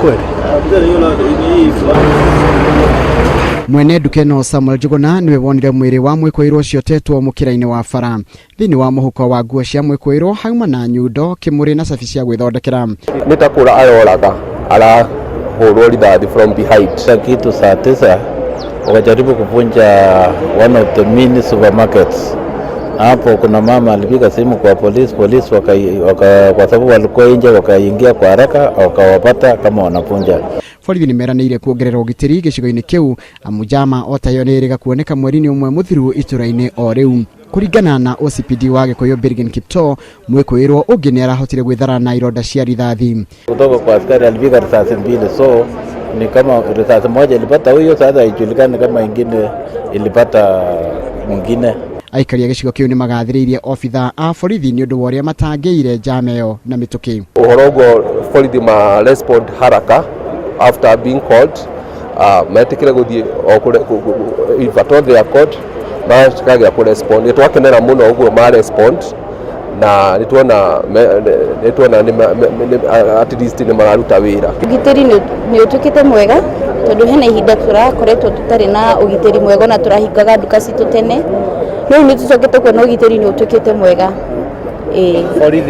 Kweli. Mwene nduka ĩno Samuel Njuguna nĩwe wonire mwĩrĩ wa mwĩkũĩrwo ũcio ũtetwo mũkĩra-inĩ wa bara. Thĩinĩ wa mũhuko wa nguo cia mwĩkũĩrwo hauma na nyundo, kĩmũrĩ na cabi cia gwĩthondekera. Nĩ ta kũra aroraga arahũrwo rithathi from behind. Kitu saa 9 wakajaribu kuvunja one of the mini supermarkets. Hapo kuna mama alipiga simu kwa polisi, polisi waka, kwa sababu walikuwa nje, wakaingia kwa haraka wakawapata kama wanavunja. Borithi nĩ meranĩire kuongerera ũgitĩri gĩcigo-inĩ kĩu amu njama o ta ĩyo nĩ ĩrĩga kuoneka mweri-inĩ ũmwe mũthiru itũra-inĩ o rĩu. Kũringana na OCPD wa Gĩkũyũ Birgin Kiptoo, mwĩkũĩrwo ũngĩ nĩ arahotire gwĩthara na ironda cia rithathi. Kutoka kwa askari alipiga risasi mbili, so ni kama risasi moja ilipata huyo, sasa haijulikani kama ingine ilipata mwingine. Aikari a gĩcigo kĩu nĩ magathĩrĩirie obitha a borithi nĩ ũndũ wa ũrĩa matangĩire njama ĩyo na mĩtũkĩ. Ũhoro ũguo borithi ma respond haraka after being called, metĩkĩre gũthiĩ o kũrĩa if at all they are called makagĩa kũ respond. Nĩ twakenera mũno ũguo ma respond na nĩ tuona at least nĩ mararuta wĩra. Ũgitĩri nĩ ũtuĩkĩte mwega tondũ hena ihinda tũrakoretwo tũtarĩ na ũgitĩri mwega na tũrahingaga nduka citũ tene, no rĩu nĩ tũcokete kuona ũgitĩri nĩ ũtuĩkĩte mwega, ĩĩ. Borithi.